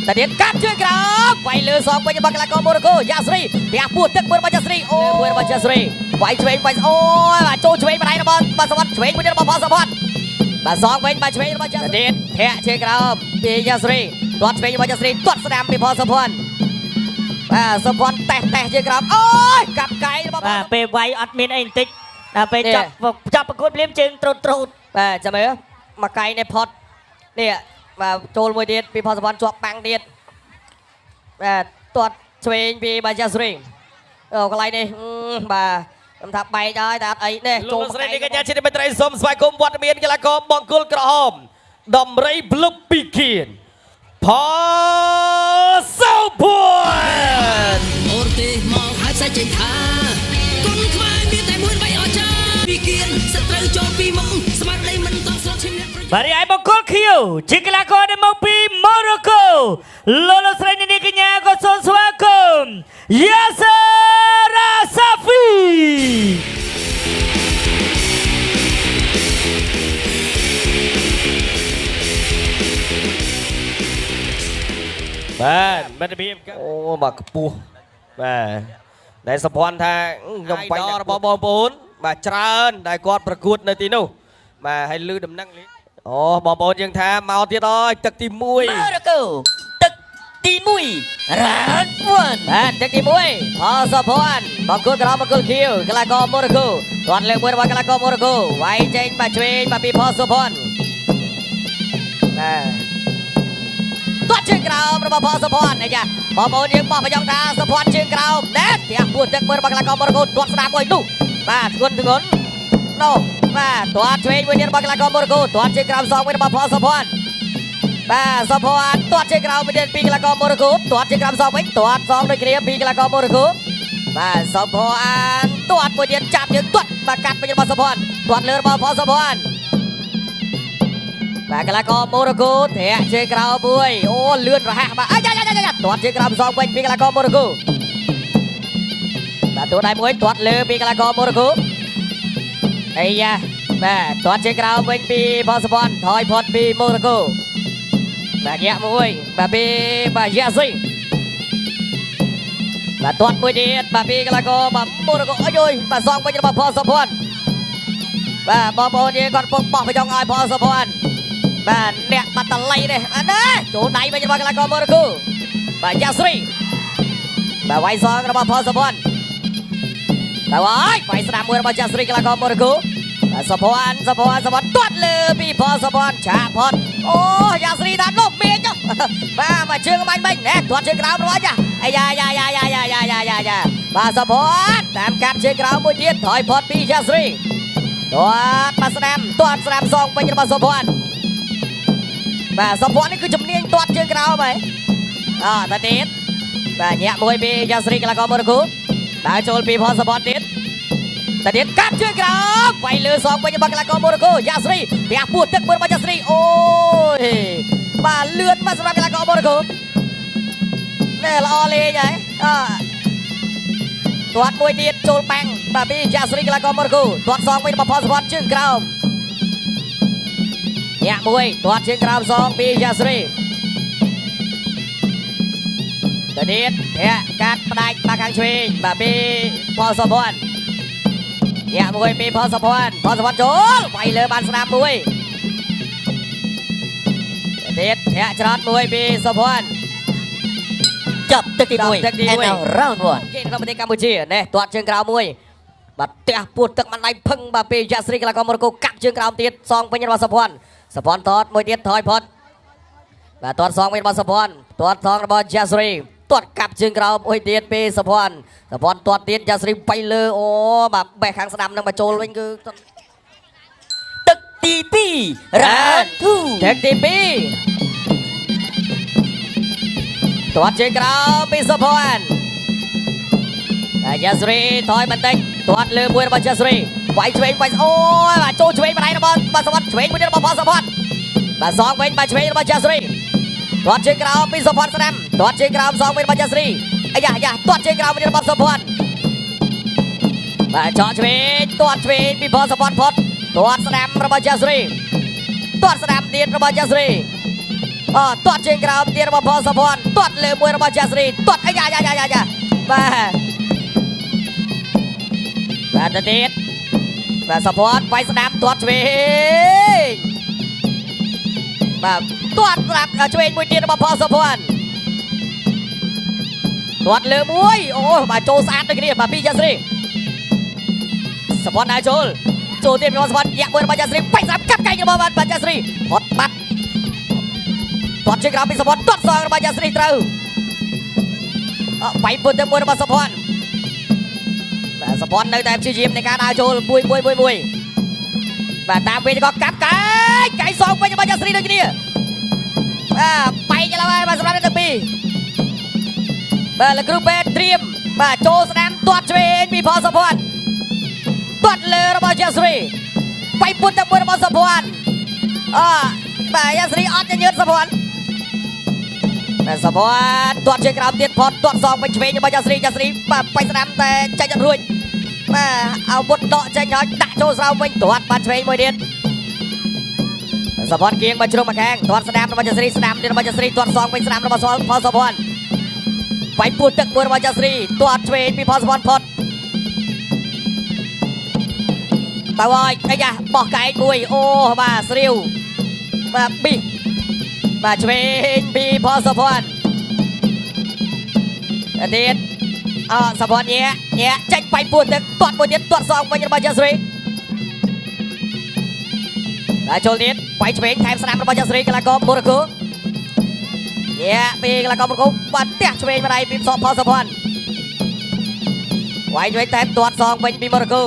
តែទៀតកាត់ជើងក្រោមវាយលើសងវិញរបស់កីឡាករម៉ូរ៉ូកូយ៉ាស្រីផ្ទះពោះទឹកមួយរបស់យ៉ាស្រីអូមួយរបស់យ៉ាស្រីវាយឆ្វេងវាយអូយបាទចូលឆ្វេងម្ដាយរបស់បាទសវណ្ណឆ្វេងមួយទៀតរបស់ផលសវណ្ណបាទសងវិញបាទឆ្វេងរបស់យ៉ាស្រីទៀតធាក់ជើងក្រោមពីយ៉ាស្រីទាត់ឆ្វេងរបស់យ៉ាស្រីទាត់ស្ដាំពីផលសវណ្ណបាទសវណ្ណតេះតេះជើងក្រោមអូយកាប់កែងរបស់ បាទពេលវាយអត់មានអីបន្តិចដល់ពេលចាប់ចាប់ប្រកួតភ្លាមជើងត្រុតត្រុត បាទចាំមើលមកកែងនេះផុតនេះបាទចូលមួយទៀតពីផលសវណ្ណជាប់បាំងទៀតបាទទាត់ឆ្វេងពីបាទយ៉ាស្រីអូកន្លែងនេះបាទខ្ញុំថាបែកហើយតែអត់អីនេះ លោកស្រីនេះកញ្ញាជាមិត្តរីសូមស្វាគមន៍វត្តមានកីឡាករបង្គោលក្រហមដំរីប្លុកពីគៀនផលសោភ័ណ្ឌ អូរទេមកហើយផ្សាយចេញថាគុនខ្មែរមានតែមួយបីអស្ចារ្យពីគៀនសត្រូវចូលពីមុខស្មារតីមិនតស្លុតឈាមអ្នកប្រ បាទរីឯបង្គោលខៀវជាកីឡាករដែលមកពីម៉ូរ៉ូកូលោកលោកស្រីនេះកញ្ញាក៏សូមស្វាគមន៍យ៉ាសារ៉ាសាហ្វី បាទមិត្តភាពអូបាទខ្ពស់បាទដែលសុភ័ណ្ឌថាខ្ញុំបាញ់របស់បងប្អូនបាទច្រើនដែលគាត់ប្រកួតនៅទីនោះបាទហើយលឺដំណឹងអូបងប្អូនយើងថាមកទៀតហើយទឹកទី1 ម៉ូរ៉ូកូទឹកទី1 round 1 បាទទឹកទី1ផលសុភ័ណ្ឌបង្គោលក្រហមបង្គោលខៀវកីឡាករម៉ូរ៉ូកូទាត់លើកមួយរបស់កីឡាករម៉ូរ៉ូកូវាយចេញបាទឆ្វេងបាទពីផលសុភ័ណ្ឌបាទទាត់ជើងក្រោមរបស់ផលសុភ័ណ្ឌអាយ៉ាបងប្អូនយើងបោះប្រយ៉ងថាសុភ័ណ្ឌជើងក្រោមណែផ្ទះពោះទឹកមួយរបស់កីឡាករម៉ូរ៉ូកូទាត់ស្ដាំមួយនោះបាទធ្ងន់ធ្ងន់នោះបាទទាត់ឆ្វេងមួយទៀតរបស់កីឡាករម៉ូរ៉ូកូទាត់ជើងក្រោមសងមួយរបស់ផលសុភ័ណ្ឌបាទសុភ័ណ្ឌទាត់ជើងក្រោមមួយទៀតពីកីឡាករម៉ូរ៉ូកូទាត់ជើងក្រោមសងវិញទាត់សងដូចគ្នាពីកីឡាករម៉ូរ៉ូកូបាទសុភ័ណ្ឌទាត់មួយទៀតចាប់ជើងទាត់បាទកាត់វិញរបស់សុភ័ណ្ឌទាត់លើរបស់ផលសុភ័ណ្ឌបាទកីឡាករម៉ូរ៉ូកូធាក់ជើងក្រោមមួយអូលឿនរហ័សបាទអាយ៉ាយ៉ាយ៉ាយ៉ាទាត់ជើងក្រោមសងវិញពីកីឡាករម៉ូរ៉ូកូបាទទួដៃមួយទាត់លើពីកីឡាករម៉ូរ៉ូកូអាយ៉ាបាទទាត់ជើងក្រោមវិញពីផលសុភ័ណ្ឌថយផុតពីម៉ូរ៉ូកូបាទញាក់មួយបាទពីបាទយ៉ាស៊ីបាទទាត់មួយទៀតបាទពីកីឡាករបាទម៉ូរ៉ូកូអុយអុយបាទសងវិញរបស់ផលសុភ័ណ្ឌបាទបងប្អូនយើងគាត់កំពុងបោះប្រយ៉ងឲ្យផលសុភ័ណ្ឌបាទអ្នកបាត់តលៃនេះអាណាចូលដៃវិញរបស់កីឡាករម៉ូរ៉ូកូបាទយ៉ាស្រីបាទវាយសងរបស់ផលសុភ័ណ្ឌបាទវាយវាយស្ដាំមួយរបស់យ៉ាស្រីកីឡាករម៉ូរ៉ូកូបាទសុភ័ណ្ឌសុភ័ណ្ឌសុភ័ណ្ឌទាត់លើពីផលសុភ័ណ្ឌឆាផុតអូយ៉ាស្រីដាក់នោះមេចបាទមកជើងបាញ់បាញ់ណែទាត់ជើងក្រោមរបស់យ៉ាអាយ៉ាយ៉ាយ៉ាយ៉ាយ៉ាយ៉ាយ៉ាយ៉ាយ៉ាបាទសុភ័ណ្ឌតាមកាត់ជើងក្រោមមួយទៀតថយផុតពីយ៉ាស្រីទាត់បាទស្ដាំទាត់ស្ដាំសងវិញរបស់សុភ័ណ្ឌបាទសុភ័ណ្ឌនេះគឺជំនាញទាត់ជើងក្រោមហើយអតាទៀតបាទញាក់មួយពីយ៉ាស្រីកីឡាករម៉ូរ៉ូកូដើរចូលពីផលសុភ័ណ្ឌទៀតតែទៀតកាត់ជើងក្រោមវាយលើសងវិញរបស់កីឡាករម៉ូរ៉ូកូយ៉ាស្រីផ្ទះពោះទឹកមួយរបស់យ៉ាស្រីអូយបាទលឿនមកសម្រាប់កីឡាករម៉ូរ៉ូកូណែល្អលេងហើយអទាត់មួយទៀតចូលបាំងបាទពីយ៉ាស្រីកីឡាករម៉ូរ៉ូកូទាត់សងវិញរបស់ផលសុភ័ណ្ឌជើងក្រោមញាក់មួយទាត់ជើងក្រោមសងពីយ៉ាស្រីតែទៀតធាក់កាត់ផ្ដាច់មកខាងឆ្វេងបាទពីផលសុភ័ណ្ឌញាក់មួយពីផលសុភ័ណ្ឌផលសុភ័ណ្ឌចូលវាយលើបានស្ដាំមួយទៀតធាក់ច្រត់មួយពីសុភ័ណ្ឌ ចាប់ទឹកទី1 ទឹកទី And 1 now round 1 គេក្នុងប្រទេសកម្ពុជាណែទាត់ជើងក្រោមមួយបាទផ្ទះពោះទឹកមិនដៃផឹងបាទពេលយ៉ាស្រីកីឡាករម៉ូរ៉ូកូកាប់ជើងក្រោមទៀតសងវិញរបស់សុភ័ណ្ឌសុភ័ណ្ឌទាត់មួយទៀតថយផុតបាទទាត់សងវិញរបស់សុភ័ណ្ឌទាត់សងរបស់យ៉ាស្រីទាត់កាប់ជើងក្រោមមួយទៀតពីសុភ័ណ្ឌសុភ័ណ្ឌទាត់ទៀតយ៉ាស្រីបៃលើអូបាទបេះខាងស្ដាំនឹងមកចូលវិញគឺ ទឹកទី2 round 2 ទឹកទី2ទាត់ជើងក្រោមពីសុភ័ណ្ឌបាទយ៉ាស្រីថយបន្តិចទាត់លើមួយរបស់យ៉ាស្រីវាយឆ្វេងវាយអូយបាទចូលឆ្វេងម្ដាយរបស់បាទសុភ័ណ្ឌឆ្វេងមួយទៀតរបស់ផលសុភ័ណ្ឌបាទសងវិញបាទឆ្វេងរបស់យ៉ាស្រីទាត់ជើងក្រោមពីសុភ័ណ្ឌស្ដាំទាត់ជើងក្រោមសងវិញរបស់យ៉ាស្រីអាយ៉ាយ៉ាទាត់ជើងក្រោមមួយទៀតរបស់សុភ័ណ្ឌបាទចកឆ្វេងទាត់ឆ្វេងពីផលសុភ័ណ្ឌផុតទាត់ស្ដាំរបស់យ៉ាស្រីទាត់ស្ដាំទៀតរបស់យ៉ាស្រី អទាត់ជើងក្រោមទៀតរបស់ផលសុភ័ណ្ឌទាត់លើមួយរបស់យ៉ាស្រីទាត់អាយ៉ាយ៉ាយ៉ាយ៉ាយ៉ាបាទបាទទៅទៀតបាទសុភ័ណ្ឌវាយស្ដាំទាត់ឆ្វេងបាទទាត់ស្ដាំឆ្វេងមួយទៀតរបស់ផលសុភ័ណ្ឌទាត់លើមួយអូបាទចូលស្អាតដូចគ្នាបាទពីយ៉ាស្រីសុភ័ណ្ឌដើរចូលចូលទៀតពីសុភ័ណ្ឌយ៉ាក់មួយរបស់យ៉ាស្រីបាញ់ស្ដាំកាប់កែងរបស់បាទយ៉ាស្រីហត់បាត់ទាត់ជើងក្រោមពីសុភ័ណ្ឌទាត់សងរបស់យ៉ាស្រីត្រូវអវាយពុតទៅមួយរបស់សុភ័ណ្ឌបាទសុភ័ណ្ឌនៅតែព្យាយាមនៃការដើរចូលមួយមួយមួយមួយបាទតាមវិញក៏កាប់កែងកែងសងវិញរបស់យ៉ាស្រីដូចគ្នាបាទបែកឡើយបាទសម្រាប់អ្នកទាំងពីរបាទលោកគ្រូពេទ្យត្រៀមបាទចូលស្ដាំទាត់ឆ្វេងពីផលសុភ័ណ្ឌទាត់លើរបស់យ៉ាស្រីបាយពុតទៅមួយរបស់សុភ័ណ្ឌអបាទយ៉ាស្រីអត់ញញើតសុភ័ណ្ឌបាទសុភ័ណ្ឌទាត់ជើងក្រោមទៀតផតទាត់សងវិញឆ្វេងរបស់យ៉ាស្រីយ៉ាស្រីបាទបាច់ស្ដាំតែចេញអត់រួចបាទអាវុធដកចេញហើយដាក់ចូលស្រោមវិញទាត់បាទឆ្វេងមួយទៀតសុភ័ណ្ឌគៀងមកជ្រុងមកខាងទាត់ស្ដាំរបស់យ៉ាស្រីស្ដាំទៀតរបស់យ៉ាស្រីទាត់សងវិញស្ដាំរបស់ផលសុភ័ណ្ឌបាយពោះទឹកមួយរបស់យ៉ាស្រីទាត់ឆ្វេងពីផលសុភ័ណ្ឌផុតតើហើយអាយ៉ាបោះកែងមួយអូបាទស្រាវបាទប៊ីបាទឆ្វេងពីផលសុភ័ណ្ឌទៀតអសុភ័ណ្ឌញាក់ញាក់ចេញបាយពោះទឹកទាត់មួយទៀតទាត់សងវិញរបស់យ៉ាស្រីបាទចូលទៀតបាយឆ្វេងថែមស្ដាំរបស់យ៉ាស្រីកីឡាករម៉ូរ៉ូកូញាក់ពីកីឡាករម៉ូរ៉ូកូបាទផ្ទះឆ្វេងម្ដាយពីផលសុភ័ណ្ឌវាយឆ្វេងថែមទាត់សងវិញពីម៉ូរ៉ូកូ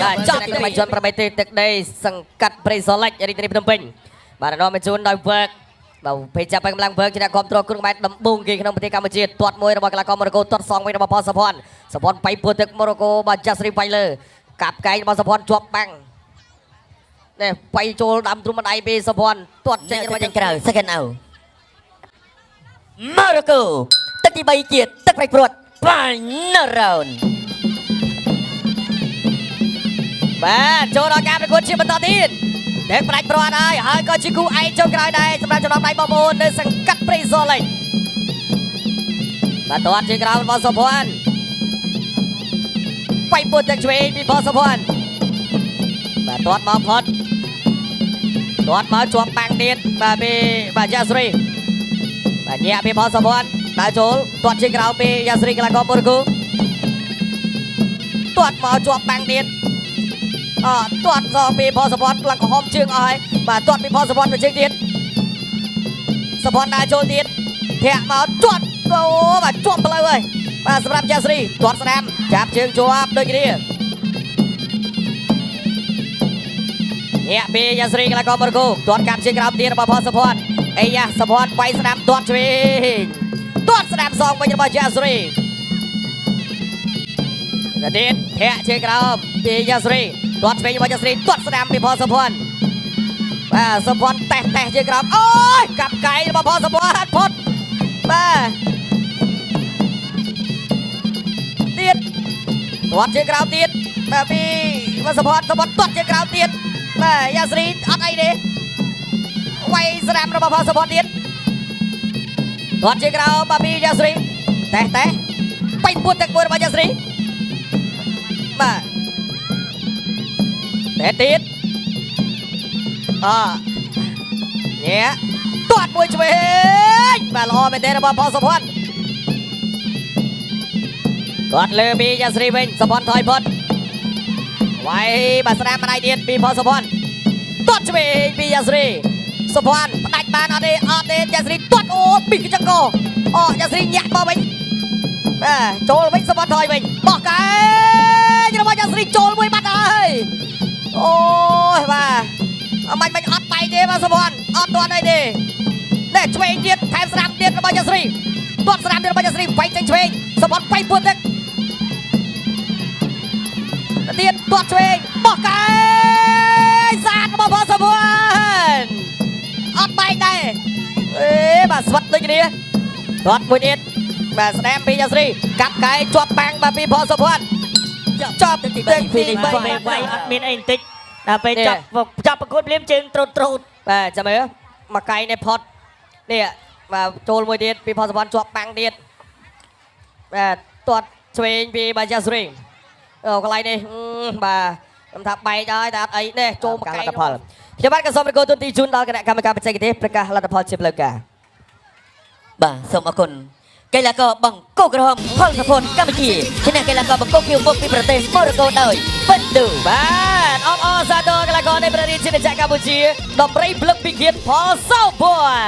បាទចប់ទីបញ្ជន8ទឹកដីសង្កាត់ព្រៃសលិចរាជធានីភ្នំពេញបាទនាំបញ្ជូនដោយ work បាទពេលចាប់ไปកម្លាំង work ជាអ្នកគ្រប់គ្រងគ្រឿងបែបដំបូងគេក្នុងប្រទេសកម្ពុជាទាត់មួយរបស់កីឡាករម៉ូរ៉ូកូទាត់សងវិញរបស់ផលសុភ័ណ្ឌសុភ័ណ្ឌបៃពួរទឹកម៉ូរ៉ូកូបាទចាស់ស្រីបៃលើកាប់កែងរបស់សុភ័ណ្ឌជាប់បាំងនេះបៃចូលដើមទ្រូងម្ដាយពីសុភ័ណ្ឌទាត់ចេញរបស់ ចេញក្រៅ second out ម៉ារ៉ូកូទឹកទី3ជាតិទឹកប្រៃព្រាត់ final round បាទចូលដល់ការប្រកួតជាបន្តទៀតតែផ្ដាច់ព្រាត់ហើយហើយក៏ជាគូឯកចុងក្រោយដែរសម្រាប់ចំណងដៃបងប្អូននៅសង្កាត់ព្រៃសលិចបាទទាត់ជាក្រោមរបស់សុភ័ណ្ឌបៃពុតទឹកឆ្វេងពីផលសុភ័ណ្ឌបាទទាត់មកផុតទាត់មកជាប់បាំងទៀតបាទពីបាទយ៉ាស្រីបាទញាក់ពីផលសុភ័ណ្ឌដើរចូលទាត់ជាក្រោមពីយ៉ាស្រីកីឡាករម៉ូរ៉ូកូទាត់មកជាប់បាំងទៀតអទាត់សងពីផលសុភ័ណ្ឌឡើងក្រហមជើងអស់ហើយបាទទាត់ពីផលសុភ័ណ្ឌទៅជើងទៀតសុភ័ណ្ឌដើរចូលទៀតធាក់មកទាត់អូបាទជាប់ផ្លូវហើយបាទសម្រាប់យ៉ាស្រីទាត់ស្ដាំចាប់ជើងជាប់ដូចគ្នាញាក់ពីយ៉ាស្រីកីឡាករម៉ូរ៉ូកូទាត់កាប់ជើងក្រោមទៀតរបស់ផលសុភ័ណ្ឌអីយ៉ាសុភ័ណ្ឌវាយស្ដាំទាត់ឆ្វេងទាត់ស្ដាំសងវិញរបស់យ៉ាស្រីទៅទៀតធាក់ជើងក្រោមពីយ៉ាស្រីទាត់ឆ្វេងរបស់យ៉ាស្រីទាត់ស្ដាំពីផលសុភ័ណ្ឌបាទសុភ័ណ្ឌតេះតេះជើងក្រោមអូយកាប់កែងរបស់ផលសុភ័ណ្ឌផុតបាទទៀតទាត់ជើងក្រោមទៀតបាទពីសុភ័ណ្ឌសុភ័ណ្ឌទាត់ជើងក្រោមទៀតបាទយ៉ាស្រីអត់អីទេវាយស្ដាំរបស់ផលសុភ័ណ្ឌទៀតទាត់ជើងក្រោមបាទពីយ៉ាស្រីតេះតេះបាញ់ពួតទឹកមួយរបស់យ៉ាស្រីបាទតែទៀតអញាក់ទាត់មួយឆ្វេងបាទល្អមែនទេរបស់ផលសុភ័ណ្ឌទាត់លើពីយ៉ាស្រីវិញសុភ័ណ្ឌថយផុតវាយបាទស្ដាំម្ដាយទៀតពីផលសុភ័ណ្ឌទាត់ឆ្វេងពីយ៉ាស្រីសុភ័ណ្ឌផ្ដាច់បានអត់ទេអត់ទេយ៉ាស្រីទាត់អូពីកញ្ចឹងកអូយ៉ាស្រីញាក់មកវិញបាទចូលវិញសុភ័ណ្ឌថយវិញបោះកែងរបស់យ៉ាស្រីចូលមួយបាត់ហើយអូយបាទអមិនមិនអត់បែកទេបាទសុភ័ណ្ឌអត់ទាន់អីទេនេះឆ្វេងទៀតថែមស្ដាំទៀតរបស់យ៉ាស្រីទាត់ស្ដាំទៀតរបស់យ៉ាស្រីបែកចេញឆ្វេងសុភ័ណ្ឌបែកពួតទឹកទៀតទាត់ឆ្វេងបោះកែងស្អាតរបស់ផលសុភ័ណ្ឌអត់បែកដែរអេបាទស្វិតដូចគ្នាទាត់មួយទៀតបាទស្ដាំពីយ៉ាស្រីកាប់កែងជាប់បាំងបាទពីផលសុភ័ណ្ឌចប់ ទឹកទី3 ទី finish បាទវាយអត់មានអីបន្តិច ដល់ពេល នេះ ចាប់ចាប់ប្រកួតភ្លាមជើងត្រួតត្រួត បាទចាំមើលមកកៃនេះផុតនេះបាទចូលមួយទៀតពីផលសវណ្ណជាប់បាំងទៀតបាទទាត់ឆ្វេងពីបាយ៉ាស្រីងអូកន្លែងនេះបាទខ្ញុំថាបែកហើយតែអត់អីនេះចូលមកកៃលទ្ធផលខ្ញុំបាទក៏សូមប្រកួតទុនទីជូនដល់គណៈកម្មការបច្ចេកទេសប្រកាសលទ្ធផលជាផ្លូវការ បាទសូមអរគុណកីឡាករបង្គោលក្រហមផលសុភនកម្ពុជាឈ្នះកីឡាករបង្គោលខៀវមកពីប្រទេសម៉ូរ៉ូកូដោយពិតឌូ បាទអបអរសាទរកីឡាករនៃប្រទេសជាតិកម្ពុជាដំរីភ្លឹកពិឃាតផលសោភ័